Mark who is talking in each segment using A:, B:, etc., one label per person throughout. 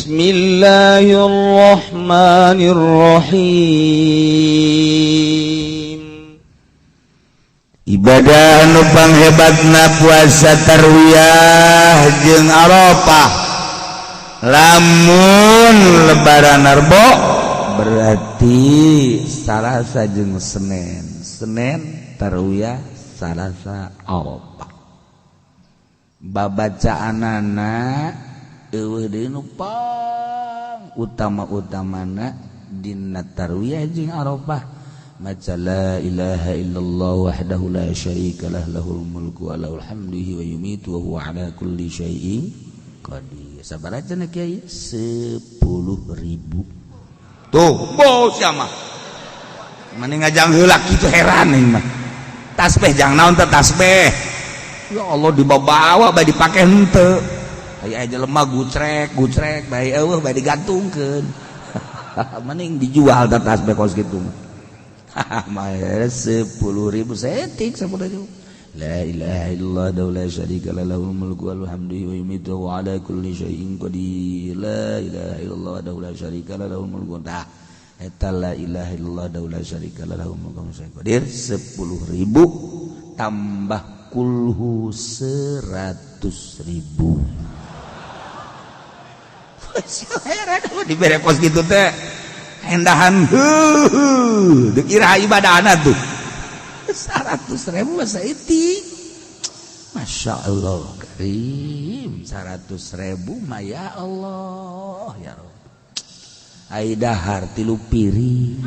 A: Bismillahirrahmanirrahim.
B: Ibadah nu panghebatna puasa tarwiyah jeung Arafah. Lamun lebaran Arbo berarti Salasa jeung Senin. Senin tarwiyah, Salasa Arafah. Babacaanana eueuh deui nu pang utama-utamana dina tarwiyah jeung Arafah. Maca la ilaha illallah wahdahu la syarika lah lahul mulku wa lahul hamdu wa yumitu wa huwa ala kulli syai'in qadir. Sabaraha cenah kiai? 10.000. Tuh, bos sia mah. Mending ngajang heula kitu heran aing mah. Tasbih jang naon teh tasbih? Ya Allah dibawa-bawa bae dipake henteu. Aya jelema gucrek-gucrek bae eueuh bae digantungkeun. Mending dijual teh tasbih kos kitu mah. 10.000 setik 10.000. La ilaha illallah la syarika lah lahul mulku wa lahul hamdu wa yumiitu wa ala kulli syai'in qadir. La ilaha illallah la syarika lah lahul mulku. Tah eta la ilaha illallah la syarika lah lahul mulku wa lahul qadir 10.000 tambah kulhu 100.000. Heran dibere kos kitu teh. Endahan heuh dikira ibadahna tuh 100.000 saeutik. Masya Allah karim 100.000 mah ya Allah ya Rabb. Ai dahar 3 piring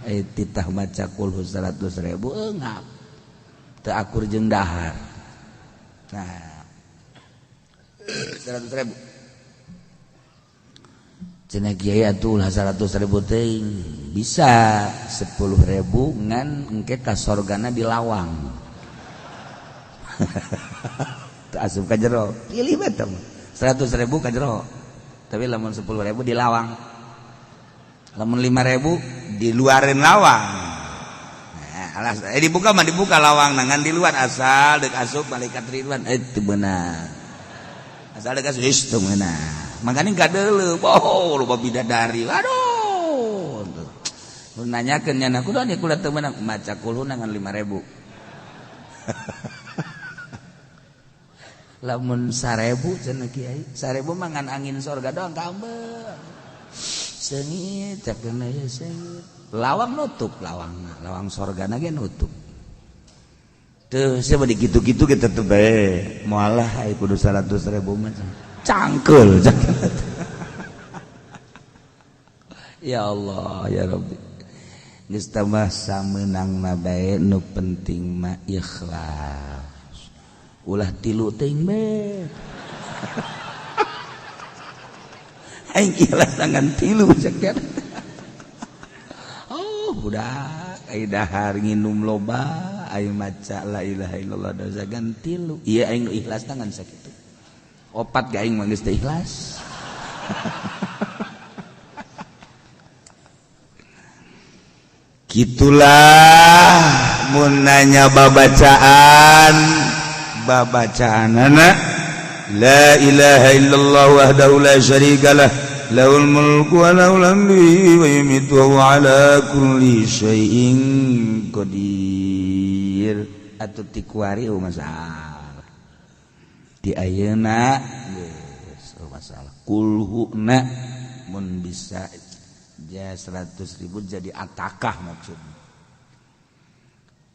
B: ai titah maca kulhu 100.000 eungap teu akur jeung dahar. Nah 100.000 cenah kiai atuh lah 100.000 teuing bisa 10.000 ngan engke ka sorgana di lawang. Teu asup ka jero pilih bae teh 100.000 ka jero tapi lamun 10.000 di lawang, lamun 5.000 di luareun lawang. Nah, alas dibuka mah dibuka lawang ngan di luar asal deuk asup malaikat Ridwan teu beunang asal deuk asup geus teu meunang. Makanya gak dulu, oh lupa bidadari, aduh. Lu nanyakeun nya kudu nya kula teu meunang maca kulhu ngan 5.000. Lamun 1.000 cenah kiai, 1.000 mah ngan angin sorga doang kaambeu. Seungit cakeun ya seungit. Lawang nutup lawang, lawang sorgana ge nutup. Tuh sia di kitu-kitu ge tetep bae. Moal lah ai kudu 100.000 mah. Cangkel ya Allah ya Rabbi geus tambah samenangna bae nu penting mah ikhlas ulah tilu teuing bae aing ikhlas tangan tilu sakieu. Oh budak ai dahar nginum loba aing maca la ilaha illallah dosa tilu ieu aing nu ikhlas tangan sakitu. Opat gaing mah geus teu ikhlas. Kitulah mun nanya babacaan babacaanana la ilaha illallah wahdahu la syarikalah lahul mulku wa lahul hamdu wa yumiitu wa ala kulli syai'in qadir. Atuh tikuari masalah di ayeuna geus masalah kulhuna mun bisa ja 100.000 jadi atakah maksudnya.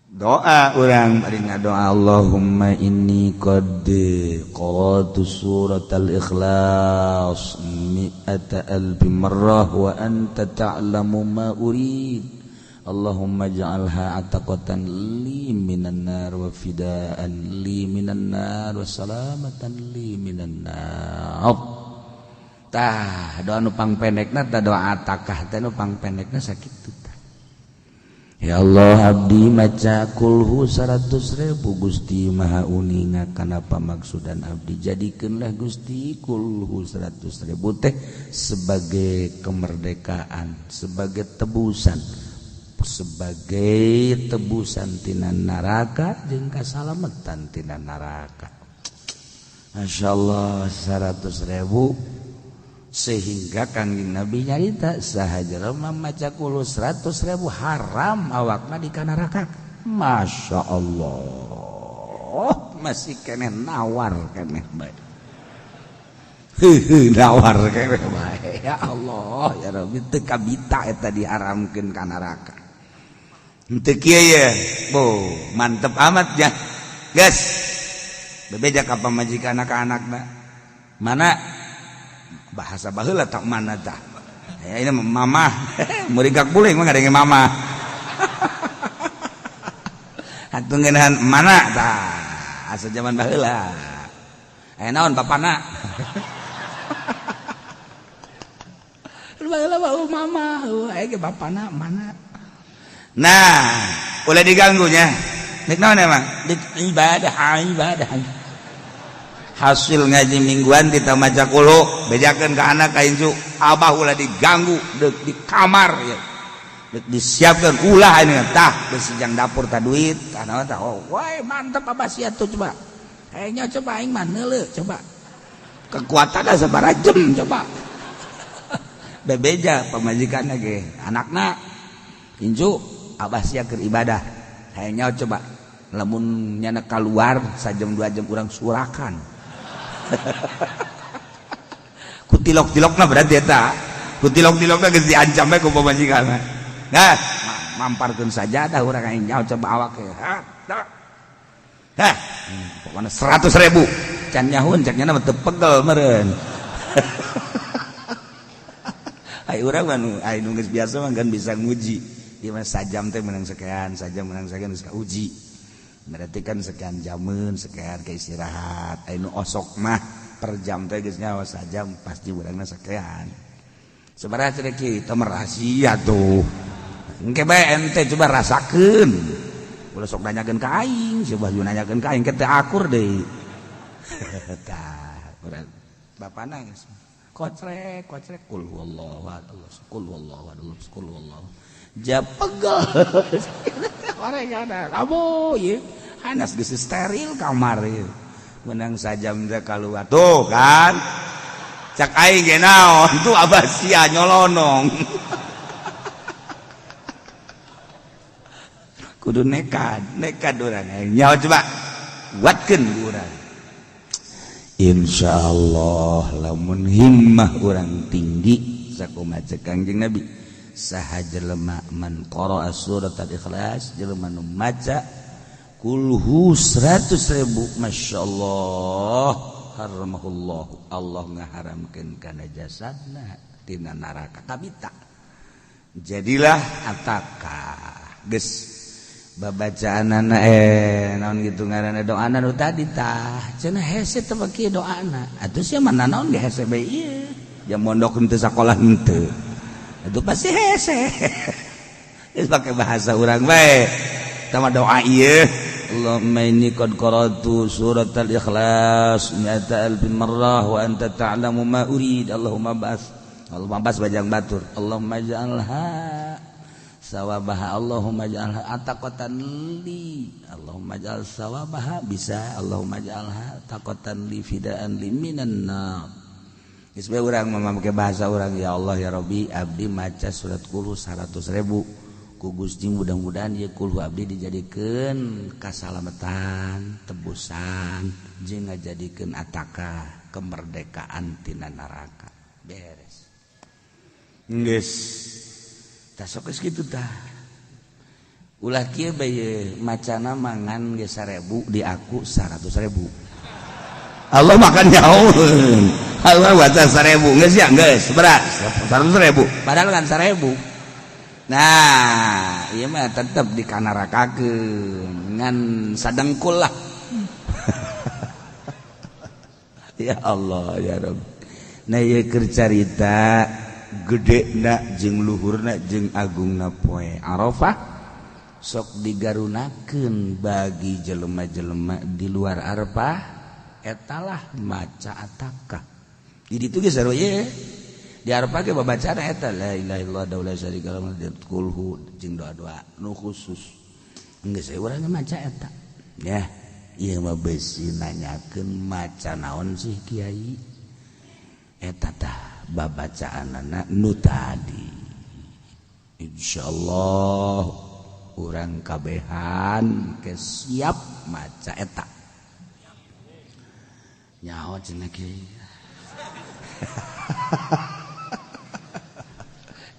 B: Doa urang bari ngadoa Allahumma inni qad qara'tu suratal ikhlas mi'ata alfi marrah wa anta ta'lamu ma urid. Allahumma ja'alha ataqatan li minan nar wa fidaan li minan nar wa salamatan li minan nar. Tah doa nu pangpendekna tah doa atakah teh nu pangpendekna sakitu tah. Ya Allah abdi maca kulhu 100.000 Gusti Maha uninga kana pamaksudan abdi jadikeunlah Gusti kulhu 100.000 teh sebagai kemerdekaan, sebagai tebusan, sebagai tebusan tina neraka jeung kasalametan tina neraka. Masya Allah 100.000 Sehingga Kangjeng Nabi nyarita saha jelema maca kulhu 100.000 haram awakna di kana neraka. Masya Allah, masih keneh nawar keneh bae. Heuh nawar keneh bae. Ya Allah, ya Rabbi teu kabita eta diharamkeun ka neraka. Henteu kieu ye. Bo, mantep amat ya. Geus. Bebeja ka pamajikan ka anakna. Mana bahasa baheula tak mana tah. Ya ini mama, muringkak buling mah ngadenge mama. Atuh ngeunahan mana tah asa zaman baheula. Aya naon bapana? Baheula mah mama, aya ge bapana mana. Nah, ulah diganggunya. Nek naon emang? Dik ibadah, ibadah. Hasil ngaji mingguan kita maca kulhu, bejakeun ka anak ka incu, abah ulah diganggu deuk di kamar ya. Deuk disiapkeun ulah ini tah besi jang dapur tah duit tah naon tah. Oh, woi mantep abah sia tuh coba. Kayaknya coba aing mah neuleuh coba. Kekuatan sabaraha jam coba. Bebeja pamajikanna ge, anakna incu abah sia keur ibadah. Kayaknya coba lamun nyana keluar sajam 2 jam urang surakan. Ku tilok-tilokna berarti eta. Ku tilok-tilokna geus diancam bae ku pamajikanna. Nah, mamparkeun sajadah urang aing nyaho coba awak ge. Hah, hah. Pokona 100.000. Can nyahun cek nya mah teu pegel meureun. Ai urang mah nu ai nu geus biasa mah kan bisa nguji. Ieu mah sajam teh menang sekian, sajam menang sekian geus kauji. Berarti kan sekian jamun, sekian ke istirahat. Ai nu osok mah per jam teh geus nyawa sajam pasti urangna sekian. Sabaraha cenah kieu teh rahasia tuh. Engke bae ente coba rasakeun. Ulah sok nanyakeun ka aing, coba nanyakeun ka aing ke teu akur deui. Tah, urang bapana geus kocrek kocrek kul huwallahu ahad, kul huwallahu ahad, kul huwallahu. Ja pegel. Orangna abo ieu. Hanas geus steril kamar ieu. Menang sajam teh kaluar. Tuh kan. Cak aing ge naon tuh abah sia nyolonong. Kudu nekat, nekat urang. Nyaho coba buatkeun urang. Insyaallah lamun himmah urang tinggi sakumaha cek Kangjeng Nabi. Saha jelema man qara'a surat al-ikhlas jelema nu maca kulhu 100.000 masyaallah haramahullah Allah ngaharamkeun kana jasadna tina neraka kabita. Jadilah ataka geus babacaanana naon gitu ngaranna doana nu tadi tah cenah hese teh kieu doana atuh sia mah naon ge hese bae ieu jam mondok henteu sakolah henteu itu pasti hese. Geus pake bahasa urang bae sama doa ieu Allahumma inni qad qara'tu surat al-ikhlas mi'ata alfi marrah wa anta ta'lamu ma urid Allahumma bas Allahumma bas bajang batur Allahumma ij'alha sawabaha Allahumma ij'alha ataqatan li Allahumma ij'al sawabaha bisa Allahumma ij'alha taqatan li fidaan li minan nar. Geus bae urang mah make bahasa urang ya Allah ya Rabbi abdi maca surat kulhu 100.000 ku Gusti mudah-mudahan ieu kulhu abdi dijadikeun kasalamatan tebusan jeung ngajadikeun ataka kemerdekaan tina neraka beres geus tah sok geus kitu tah ulah kieu bae macana mangan ge 1000 di aku 100.000 Allah makan nyaun Allah baca 1000 geus ya geus berat 100.000 padahal kan 1000. Nah ieu mah tetep dikanarakakeun ngan sadengkul lah. Ya Allah ya Rabb. Nah ieu keur carita gedena jeung luhurna jeung agungna poe Arafah sok digarunakeun bagi jelema-jelema di luar Arafah etalah maca atakah. Di ditu ge sarua ye. Di Arafah ge babacana eta la ilaha illallah la syarika lahu kulhu jeung doa-doa nu khusus. Geus urang maca eta. Ya, ieu mah beusi nanyakeun maca naon sih kiai? Eta tah babacaanana nu tadi. Insyaallah urang kabehan ke siap maca eta. Nyaho cenah kieu.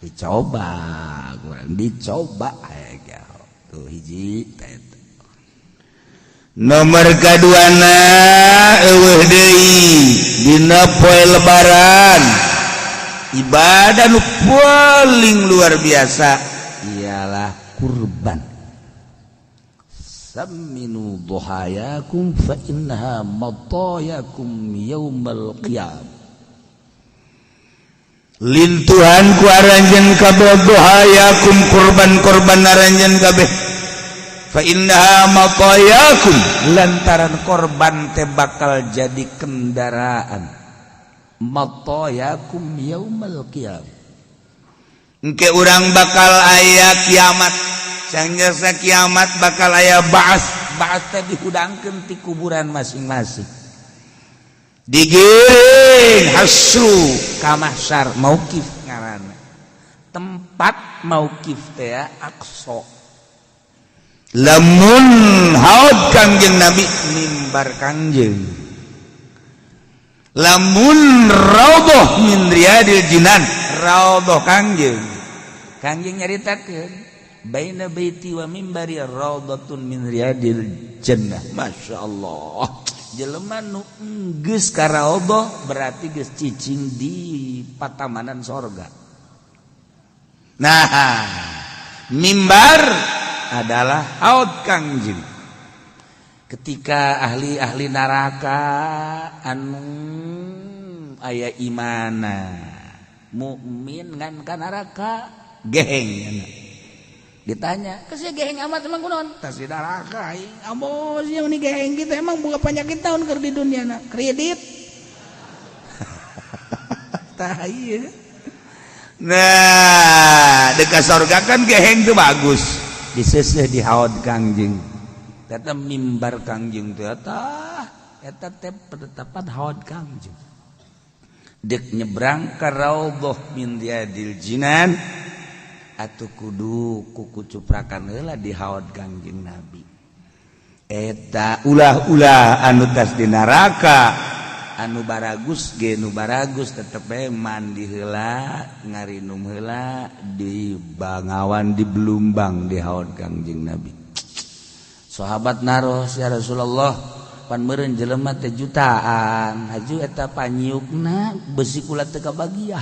B: Dicoba, kurang dicoba aya tuh hiji teh. Nomor kaduana eueuh deui dina poe lebaran. Ibadah nu paling luar biasa ialah kurban. Saminu duhayakum fa innaha matayakum yaumal qiyam. Lintuhan ku aranjeun kabeh duhayakum kurban-kurban aranjeun kabeh fa innaha matayakum lantaran korban teh bakal jadi kendaraan matayakum yaumal qiyam. Engke urang bakal aya kiamat, sangjasa kiamat bakal aya ba'ats, ba'ats teh dihudangkeun ti kuburan masing-masing, digiring hasru ka mahsyar mauqif ngaranna. Tempat mauqif teh Aqsa. Lamun haud Kangjeng Nabi mimbar Kangjeng, lamun raudhah min riyadil jinan raudhah Kangjeng. Kangjeng nyaritakeun baina baiti wa mimbari raudhatun min riyadil jannah. Masya Allah, jelema nu geus ka raudhah berarti geus cicing di patamanan sorga. Nah, mimbar adalah haud Kangjeng. Ketika ahli-ahli neraka anu aya imana mukmin ngan ka neraka geheng, ditanya kasih geheng amat emang kunaon? Tas di neraka aing amos yang ni geheng kita emang boga penyakit tahun keur di dunia na kredit. Tah ieu. Nah, dekat surga kan geheng tuh bagus. Diseseh di haud Kangjeng. Eta mimbar Kangjeng teh tah eta teh penetapan haud Kangjeng. Dek nyebrang ka raudhah min riyadil jinan atuh kudu kuku cuprakan heula di haud Kangjeng Nabi. Eta ulah-ulah anu tas di neraka anu baragus ge nu baragus tetep bae mandi heula ngarinum heula di Bangawan di Belumbang di haud Kangjeng Nabi. Sahabat naros, ya Rasulullah, pan meureun jelema teh jutaan haju eta panyiukna besi kula teu kabagian.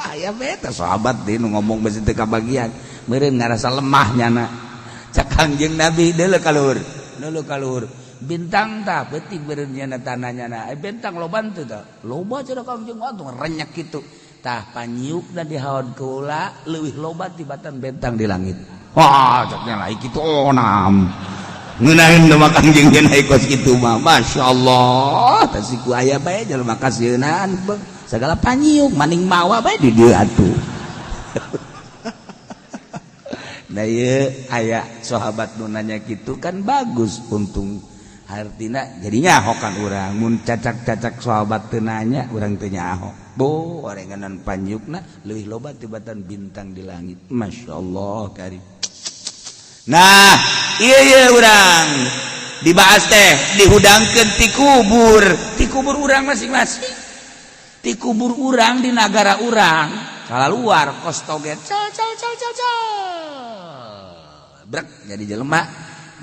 B: Aya beta sahabat deui nu ngomong besi teu kabagian meureun ngarasa lemah nyana. Cak Kangjeng Nabi, deuleu ka luhur, deuleu ka luhur bintang tah peuting meureun nyana tanah nyana bintang loba teu tah loba cenah Kangjeng atuh renyek kitu tah panyiukna di haud kula leuwih loba tibatan bintang di langit. Wah, caknya lah kitu onam ngeunaheun mah Kangjeng naik kos kitu mah. Masyaallah, tah siku aya bae jelema kasieunaan segala panyiuk maning mawa bae di dieu atuh. Nah ieu aya sahabat nu nanya kitu kan bagus, untung hartina jadinya nyaho kan urang. Mun cacak-cacak sahabat teu nanya urang teu nyaho. Bo orenganan panyiukna leuwih loba tibatan bintang di langit. Masyaallah karim. Nah, iya iya urang dibahas teh dihudangkeun ti kubur urang masing-masing, ti kubur urang di nagara urang kaluar kos toget cal cal cal cal cal brek jadi jelema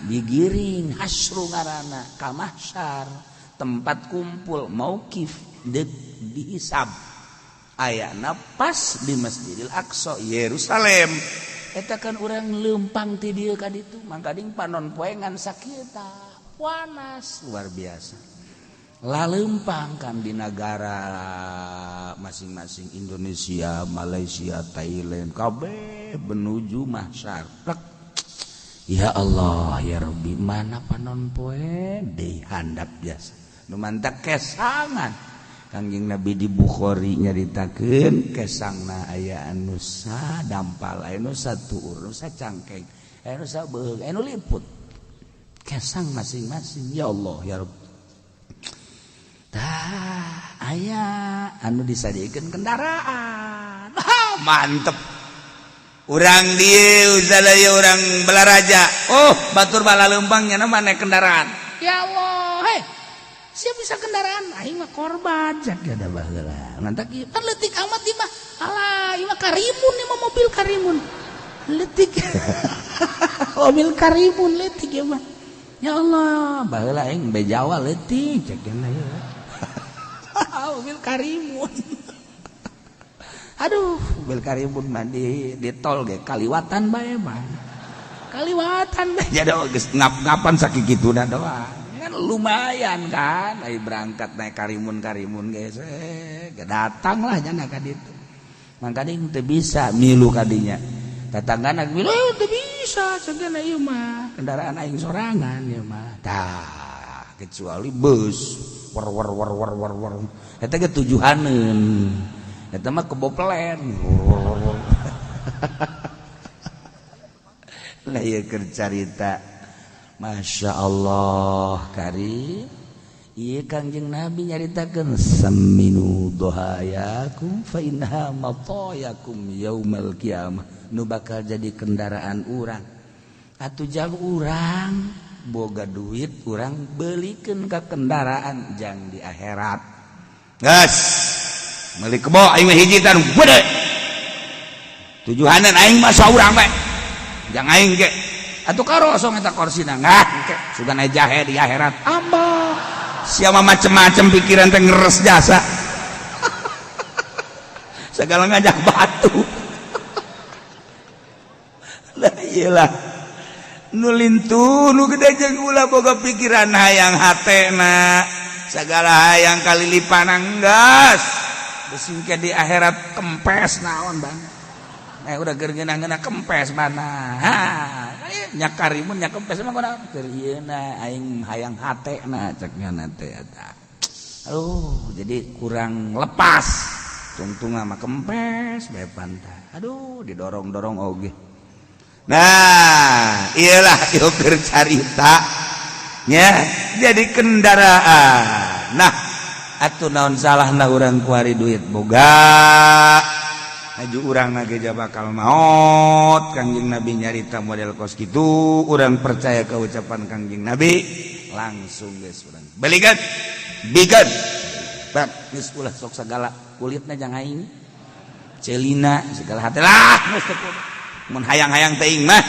B: digiring hasru ngaranna ka mahsyar tempat kumpul mauqif deuk dihisab ayana pas di Masjidil Aqsa Yerusalem. Eta kan urang lempang ti dieu ka ditu mangkading panon poe ngan sakieu panas luar biasa. Lalempang kan di negara masing-masing Indonesia, Malaysia, Thailand kabeh menuju mahsyar. Plek. Ya Allah ya Rabbi, mana panon poe deui handap biasa nu mantak kesangan. Kangjeng Nabi di Bukhari nyaritakeun kesangna aya anu sadampal, aya nu satuur, nu sacangkeng, aya nu sabeung, aya nu liput. Kesang masing-masing. Ya Allah ya Rabb. Tah Aya anu disadikeun kendaraan. Mantep. Urang dieu sadaya urang Balaraja. Oh, batur bala leumpang nya mah naik kendaraan. Ya Allah, hei. Siapa bisa kendaraan? Aing mah korban cek ada baheula. Ngantak ieu kan leutik amat ieu mah. Alah, ieu mah karimun ieu mah mobil karimun. Leutik. Mobil karimun leutik ieu mah. Ya Allah, baheula aing be Jawa leutik cek nya ieu. Mobil karimun. Aduh, mobil karimun mah di tol ge kaliwatan bae mah. Kaliwatan bae. Jadi geus ngap-ngapan sakituna doang. Kan lumayan kan, ai berangkat naik karimun-karimun geus datang lah nya ka ditu. Mangkana teu bisa milu kadinya. Tatanggana milu teu bisa sagana ieu mah, kendaraan aing sorangan ieu mah. Tah, kecuali bus war war war war war war. Eta ge tujuhaneun. Eta mah kebo pelen. Lah ieu keur carita. Masya Allah karim. Ieu Kangjeng Nabi nyaritakeun saminu dohayakum fa innaha matayakum yaumal qiyamah. Nu bakal jadi kendaraan urang. Atuh jang urang boga duit urang belikeun ka kendaraan jang di akhirat. Geus. Meuli kebo aing mah hiji tan gede. Tujuhanan aing mah saurang bae. Jang aing ge. Atuh karosong eta korsina ngah engke sugan aya jahe di akhirat. Ambah. Siapa macem-macem pikiran teh ngeres jasa. Segala ngajak batu. Lah iyalah. Nu lintu nu gede jeung ulah boga pikiran hayang hatena. Segala hayang kalilipanan gas. Besing ke di akhirat kempes naon bang. Udah keur ngeunah-ngeunah kempes mana. Ha, nya karimun nya kempes mah kunaon keur ieuna aing hayang hatena cek nya teh eta. Aduh, jadi kurang lepas. Tungtung mah kempes bae pantah. Aduh, didorong-dorong oge. Nah, iyalah ieu keur carita nya jadi kendaraan. Nah, atuh naon salahna urang kuari duit boga. Aju urang na ge bakal maot. Kangjeng Nabi nyarita model kos kitu, urang percaya ke ucapan Kangjeng Nabi, langsung geus urang belikeun. Bikeun. Bab geus ulah sok sagala kulitna jang aing. Celina segala hate lah geus teu kudu. Mun hayang-hayang teuing mah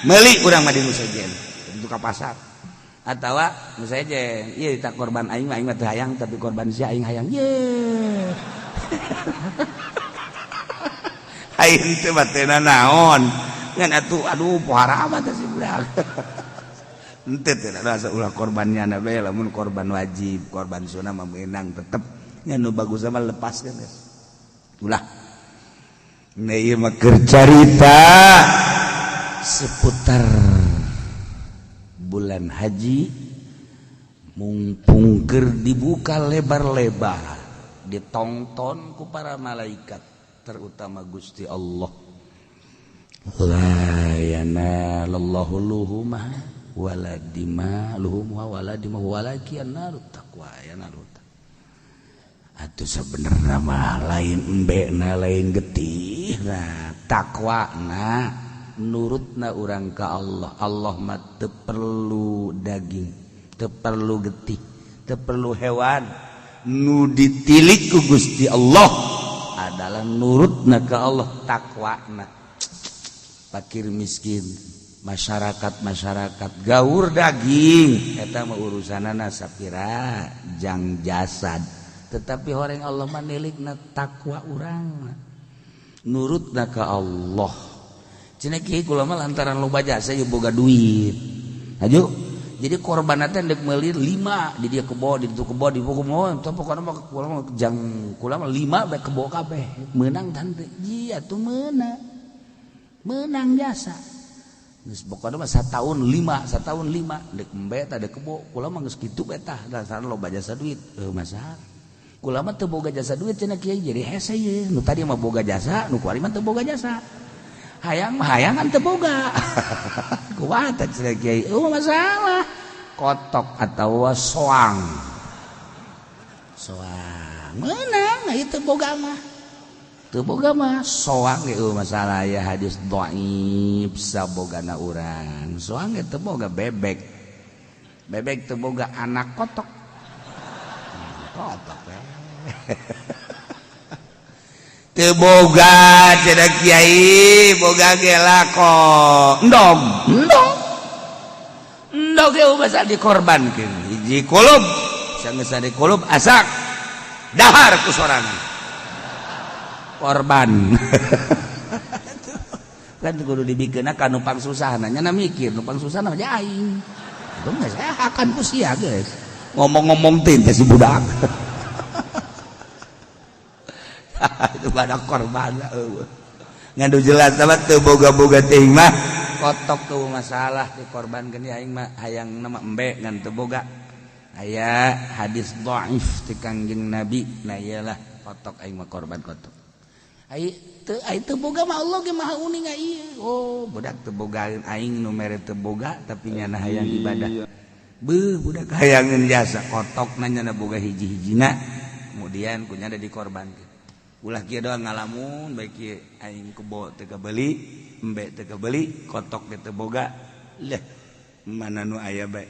B: meuli urang mah di nu sejen. Itu ka pasar. Atawa nu sejen, ieu tak korban aing mah aing mah teu hayang tapi korban sia aing hayang. Ye. Aing teh batena naon ngan atuh aduh pohara amat si budak. Henteu teh rasa ulah korbannya na bae lamun korban wajib, korban sunah mah meunang tetep nya nu bagus mah lepaskeun geus. Ulah. Nah ieu mah keur carita seputar bulan haji mumpung keur dibuka lebar-lebar ditongton ku para malaikat terutama Gusti Allah. La yanalallahu luhuma wala dima luhumha wala dima walakin narut taqwa yanarut. Atuh sebenarnya mah lain embekna lain getih nah takwana nurutna urang ka Allah. Allah mah teu perlu daging, teu perlu getih, teu perlu hewan. Nu ditilik ku Gusti Allah adalah nurutna ka Allah, takwana. Fakir miskin, masyarakat-masyarakat gaur daging eta mah urusanana sapira jang jasad. Tetapi horeng Allah mah nilikna takwa urang, nurutna ka Allah. Cenah kieu kula mah lantaran loba jasa ieu boga duit. Aju jadi korban teh ndek meuli 5 di dia kebo, di ditu kebo, di buku moal, teh pokona mah kula mah jang kula mah 5 bae kebo kabeh. Meunang tante. Iya tuh meunang. Meunang jasa. Geus pokona mah satahun 5, satahun 5 ndek embe tah dek kebo. Kula mah geus kitu bae tah dasar loba jasa duit. Heuh masalah. Kula mah teu boga jasa duit cenah kiai jadi hese ieu. Nu tadi mah boga jasa, nu kuari mah teu boga jasa. Hayang mah hayangan teu boga. Kumaha teh cenah kiai? Eueuh masalah. Kotok atawa soang. Soang. Meunang ieu teu boga mah. Teu boga mah soang ge masalah ya hadis dhaif sabogana urang. Soang ge teu boga bebek. Bebek teu boga anak kotok. Kotok we. Teu boga cenah kiai, boga ge lako. Endog, endog. Endog ge basa dikorbankeun. Hiji kulub, sanggeus dikulub asak. Dahar ku sorangan. Korban. Kan kudu dibikeunna ka nu pangsusahna, nya mikir nu pangsusahna mah aing. Itu mah saya akan ku sia geus. Ngomong-ngomong teh si budak. Itu pada korban ngadu jelas sama teu boga-boga teuing mah kotok tuh masalah dikorbankeun aing mah hayang nama embe ngan teu boga aya hadis dhaif ti Kangjeng Nabi nah iyalah kotok aing mah korban kotok ai teu ai teu boga mah Allah ge maha uning ieu oh budak teu boga aing nu mere teu boga tapi nyana hayang ibadah beuh budak hayangeun jasa kotok nanya boga hiji-hijina kemudian kunya ada dikorbankeun ulah kieu doang ngalamun baik kieu aing kebo teu kabeli embe teu kabeli kotok ge teu boga leh mana nu aya bae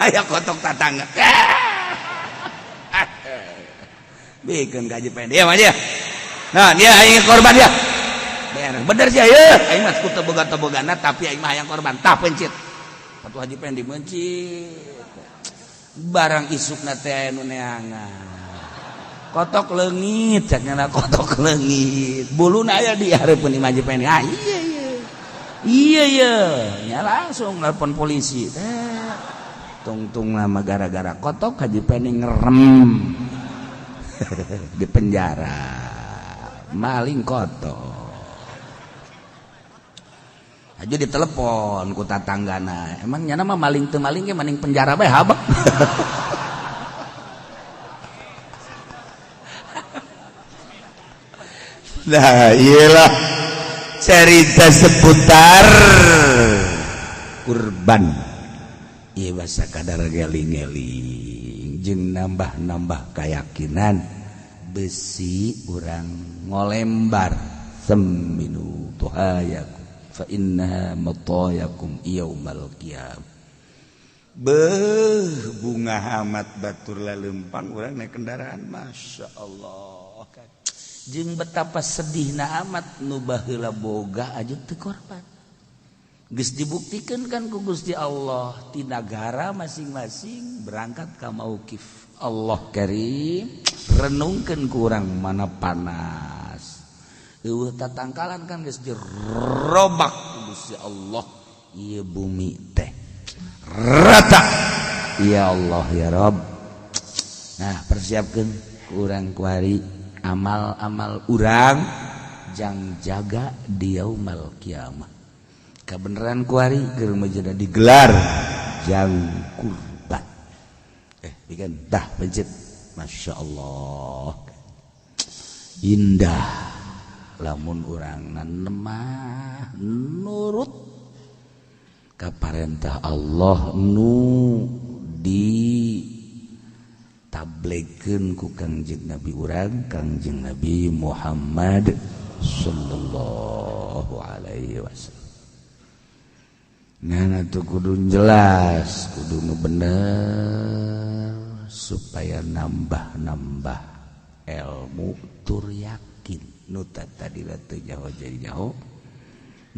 B: aya kotok tatangga bikeun gaji pendek dia mah dia nah dia aing korban dia bener sih ayo aing mah teu boga teu bogana tapi aing mah hayang korban tah pencit atuh haji pendek mencit barang isukna teh aya nu neangan kotok leungit cakna kotok leungit buluna aya di hareupeun imah Haji Pendi ah iya iya iya iya nya langsung nelpon polisi teh tungtung lama gara-gara kotok Haji Pendi ngerem di penjara maling kotok aja ditelepon ku tatanggana emang nyana mah maling teu maling ge maning penjara bae habek. Nah iyalah cerita seputar kurban ieu basa kadar geling-geling jeung nambah-nambah keyakinan besi urang ngolembar seminu tuhayakum fa innaha matayakum yaumal qiyam. Beuh bunga amat batur lalempang urang naik kendaraan Masya Allah jeung betapa sedihna amat nu baheula boga aja teu korban geus dibuktikan kan ku Gusti Allah ti nagara masing-masing berangkat ka mauqif Allah Karim renungkeun ku urang mana panas eueuh tatangkalan kan geus dirobak ku Gusti Allah ieu bumi teh rata ya Allah ya Rabb. Nah persiapkeun ku urang kuari amal-amal urang jang jaga di yaumal kiamah kebenaran kuari keur menjadi digelar jang kurban bikin dah pencet Masya Allah indah lamun urang nemah nurut ka parentah Allah nu di tablekeun ku Kangjeng Nabi urang Kangjeng Nabi Muhammad sallallahu alaihi wasallam. Nah atuh kudu jelas kudu nu bener supaya nambah-nambah ilmu tur yakin nu tadi teu nyaho jadi nyaho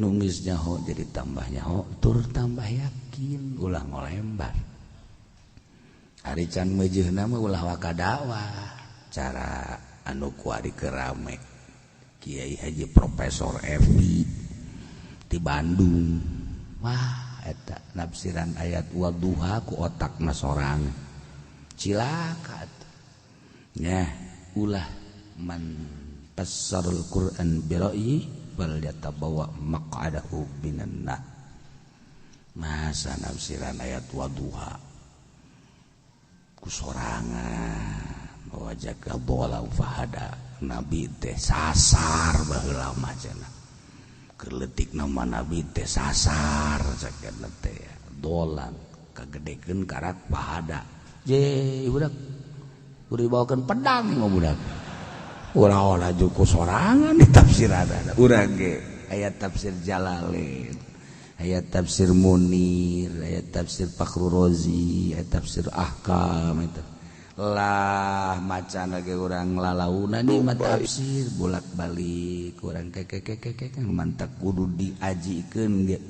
B: nu geus nyaho jadi tambah nyaho tur tambah yakin ulah ngolembar. Ari can meujeuhna mah ulah waka dakwah cara anu kuari kerame Kiai Haji Profesor Evi di Bandung wah eta nafsiran ayat wadduha ku otakna sorangan cilaka nya ulah man fassarul Quran bi ra'yi bal yatabawa maq'adahu minan nar masa nafsiran ayat wadduha ku sorangan wajaka bola fahada nabi teh sasar baheula mah cenah keur leutik nama nabi teh sasar sakeuna teh dolan kagedekeun karak fahada Je budak kudu dibawakeun pedang mah budak. Urang olah ku sorangan di tafsiran urang ge aya tafsir Jalalain, aya tafsir Munir, aya tafsir Fakhrur Razi, aya tafsir Ahkam itu lah. Macan lagi urang lalauna nih mah tafsir bolak-balik urang keke mantap kudu diajikeun ge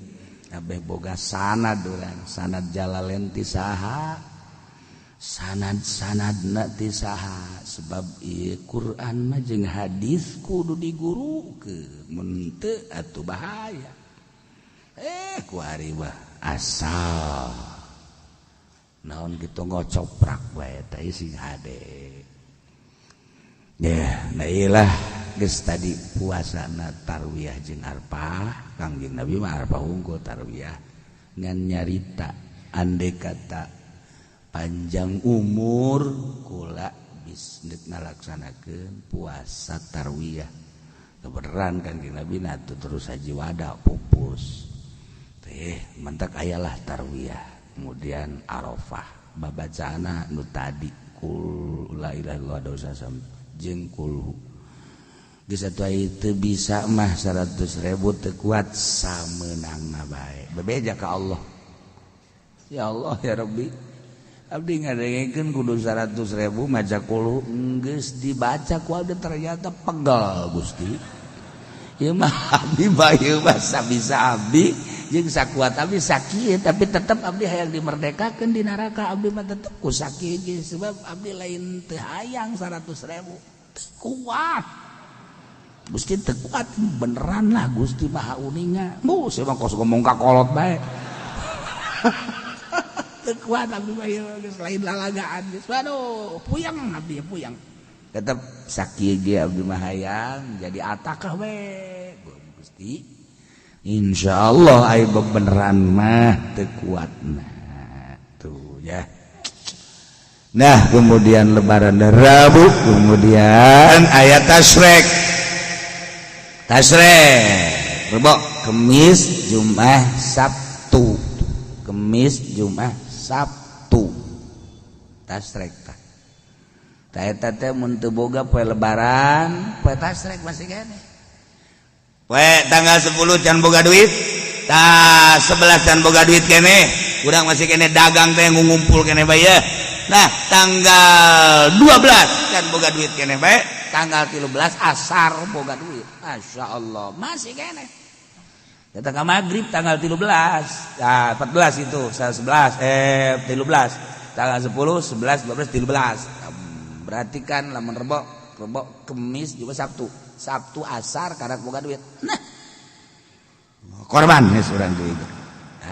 B: kabeh boga sanad urang. Sanad Jalalain ti saha, sanad-sanadna ti saha, sebab ieu Quran mah jeung hadis kudu digurukeun, mun teu atuh bahaya. Kuari mah asal naon gitu ngocoprak bae teh sing hade ya. Nah, iyalah geus tadi puasana tarwiyah jeung Arfah. Kangjeng Nabi mah Arfah unggul, tarwiyah ngan nyarita andai kata panjang umur kula bisnis ngalaksanakeun puasa tarwiyah. Kebenaran Kangjeng Nabi nah terus haji wada pupus teh mantak ayalah tarwiyah. Kemudian Arafah babacana nu tadi kul la ilaha illallah dosa sam jeung kulhu geus atuh teu bisa mah 100.000 teu kuat, samenangna bae bebeja ka Allah. Ya Allah, ya Rabbi, abdi ngadengekeun kudu 100.000 maca kulhu, geus dibaca ku abdi ternyata pegal. Gusti, ieu mah abdi mah ieu mah sabisa abdi jeung sakuat abdi sakieu, tapi tetep abdi hayang dimerdekakeun di neraka. Abdi mah tetep ku sakieu ge, sebab abdi lain teu hayang 100.000, teu kuat Gusti, teu kuat beneran lah. Gusti Maha Uninga bu, saya mah kos ngomong ka kolot bae. Teu kuat abdi mah ieu geus lain lalagaan geus. Waduh, puyeng abdi, puyeng. Tetep sakieu ge abdi mah hayang jadi atakah we Gusti. Insyaallah ai beneran mah teu kuatna tuh ya. Nah, kemudian lebaran Rabu, kemudian ayat tasrek. Tasrek Rebo, Kemis, Jumat, Sabtu. Kemis, Jumat, Sabtu tasrek tah. Tah eta teh mun teu boga poe lebaran, poe tasrek masih keneh.
A: Poe tanggal 10 can boga duit, tah 11 can boga duit keneh, urang masih keneh dagang teh ngumpul keneh bae ya. Nah, tanggal 12 can boga duit keneh bae,
B: tanggal 13 asar boga duit. Masya Allah, masih keneh. Datang ke maghrib tanggal 13, nah 14 itu 11 13, tanggal 10, 11, 12, 13. Berarti kan lamun rebo, rebo, Kemis juga Sabtu, Sabtu asar karena boga duit. Nah,
A: korban geus urang deui.